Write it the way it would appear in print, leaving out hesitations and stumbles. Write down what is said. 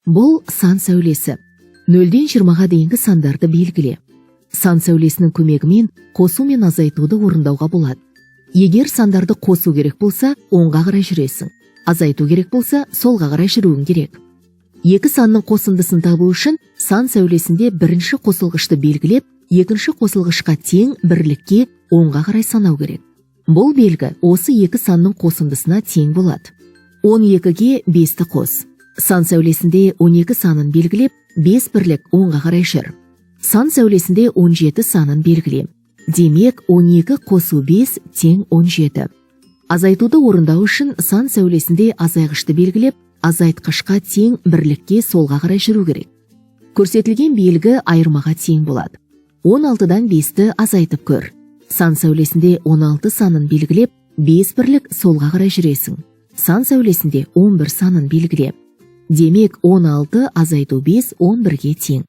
Бұл сан сәулесі. 0-ден 20-ға дейінгі сандарды белгіле. Сан сәулесінің көмегімен қосу мен азайтуды орындауға болады. Егер сандарды қосу керек болса, оңға қарай жүресің. Азайту керек болса, солға қарай жүруің керек. Екі санның қосындысын табу үшін сан сәулесінде бірінші қосылғышты белгілеп, екінші қосылғышқа тең бірлікке оңға қарай санау керек. Бұл белгі осы екі санның қосындысына тең болады. 12-ге 5-ті қос. Сан сәулесінде 12 санын белгілеп, 5 бірлік оңға қарай жүр. Сан сәулесінде 17 санын белгіле. Демек, 12 қосу 5 тең 17. Азайтуды орындау үшін сан сәулесінде азайғышты белгілеп, азайтқышқа тең бірлікке солға қарай жүру керек. Көрсетілген белгі айырмаға тең болады. 16-дан 5-ті азайтып көр. Сан сәулесінде 16 санын белгілеп, 5 бірлік солға қарай жүресің. Сан сәулесінде 11 санын белгіле. Демек, 16 азайту 5 11-ге тең.